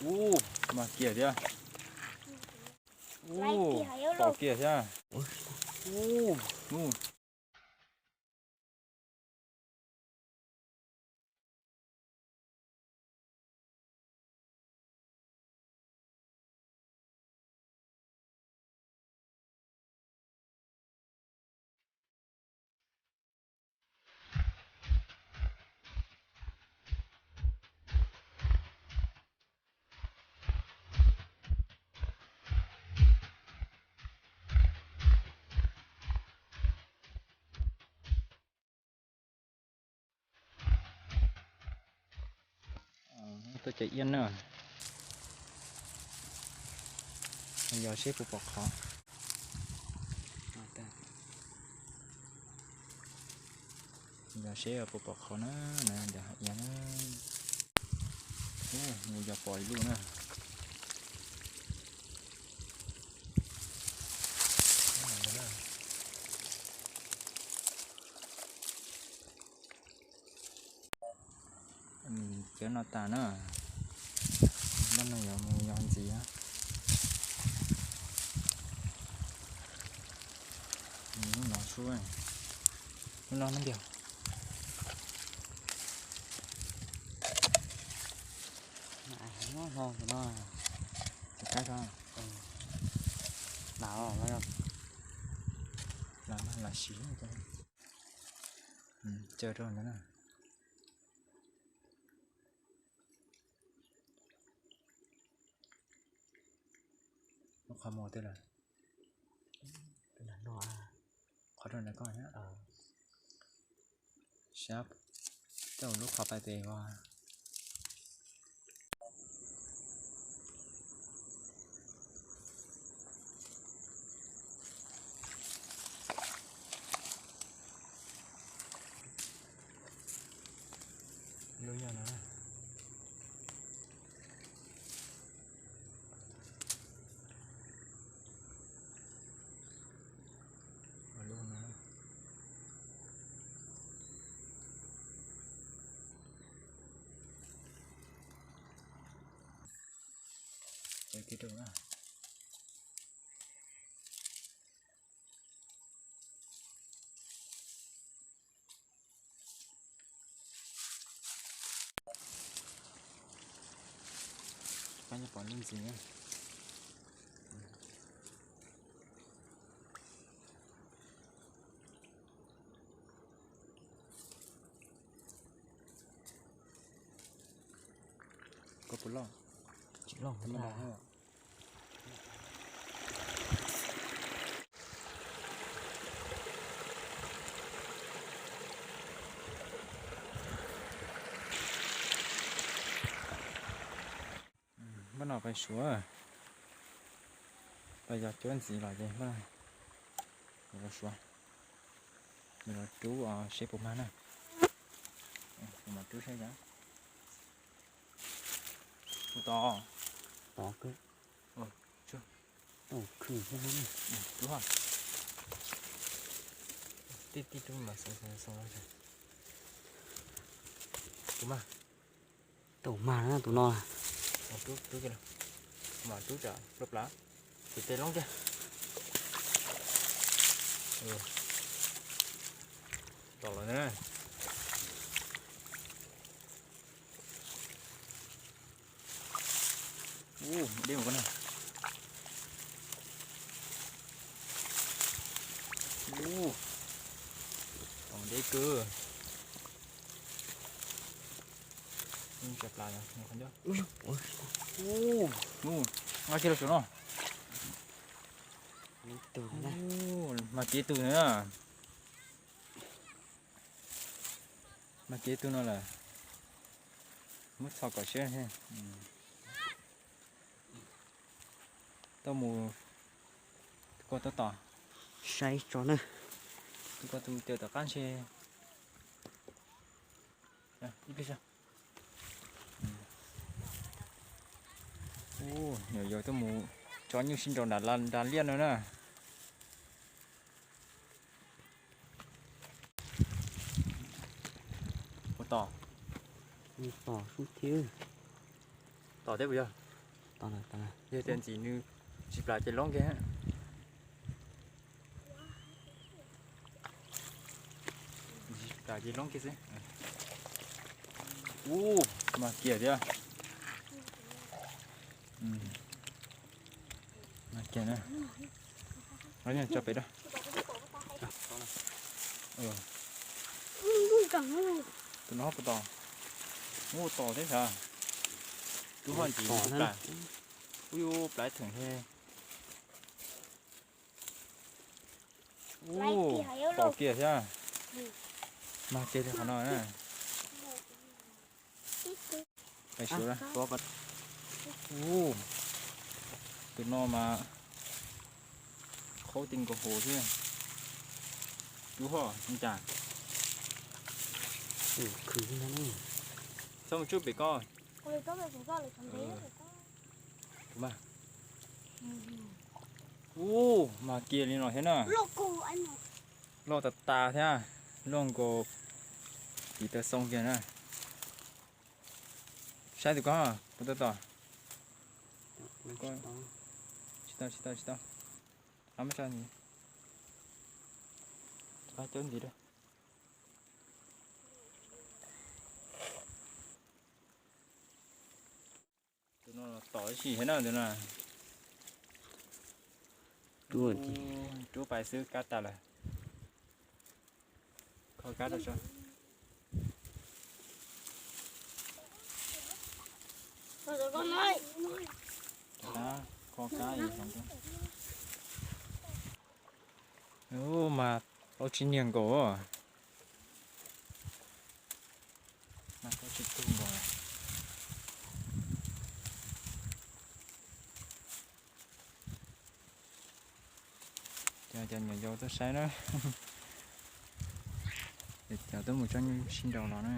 Ub, mas kiag thiab. Ub, pom kiag thiab. Ub, ub. Tuaj cov iab na, yog seb puas pom qhov. Yog seb puas pom qhov na, ntawm hav iab na. Mus yog pom ib lub na. Cov no tas na, lub no yuav mus yog ntxiv. Lub no sub, lub no nab ntiag. Tus kab ko, lam lam siv, caw rau ntawd na. Lub qhov muag twg lawm? Qhov rau ntawd koj thiab. Sab, tej lub qhov pais pem ua. Lub nyob no. Lub no. Cov kiag rau na. Pab nyob pom lub ntxiv na. Koj puas loj? Tsis loj. Npaj no pais suav, pais yog cuab ntxiv los ces npaj no suav, los rub seb puas mag na. Kuv mam rub saib. Ua tau. Tau. Tib tib rub mas xoo xoo xoo. Tus mag. Tus mag na tus no. Rub rub, mas rub tsam plab plab. Tus tes loob kiag. Tom lawm na. Ub, deb mus ko na. Ub, tom deb kawg. Ub, ub, nqa kiag los saum no. Ub, mas kev tus na. Mas kev tus no lawm. Muab txhos kom siab. Tuaj mus, tus ko tuaj tom. Saib tso na. Tus ko tus caws tom qab ntshe. Ib pliag. Ub, nyuam yaus tuaj mus tso nyuj sib nraus nram nram liaj no na. Ua tom. Tom sub thiab. Tom thiab puas yog? Yog tias ntxim nws tsis plam ces loob kiag. Tsis plam ces loob kiag xwb. Ub, mag kiag thiab. Mag kiag na. Tso pem da. Tus no puas tom? Ub, tom thiab sav. Tub ho ntxim nws tsis plam. Ub, yus plam theem li. Ub, tom kiag thiab. Mag kiag li qhov no na. Ub, tus no mas khaub ti nkaus hauv thiab. Tub ho ua cas? Txhob mus tsuj pem ko. Ub, mag kiag li no thiab na. Loj tas tas thiab, loj nkaus tiv taw xoo kiag na. Saib tus ko puas tau tom. Tsis tau, tsis tau, tsis tau. Ab, muab tso ntxiv. Ab, cov ntxiv da. Tus no los tom ib sim thiab na tus no. Rub pais xwb kab tas lawm. Kho kab rau tso. Kho kab. Ub, mas plaub tsib niag nkaus. Mas plaub tsib tug nkaus. Cov, cov nyuam yaus tuaj saib na. Cov tuaj mus tso sib nraus los na.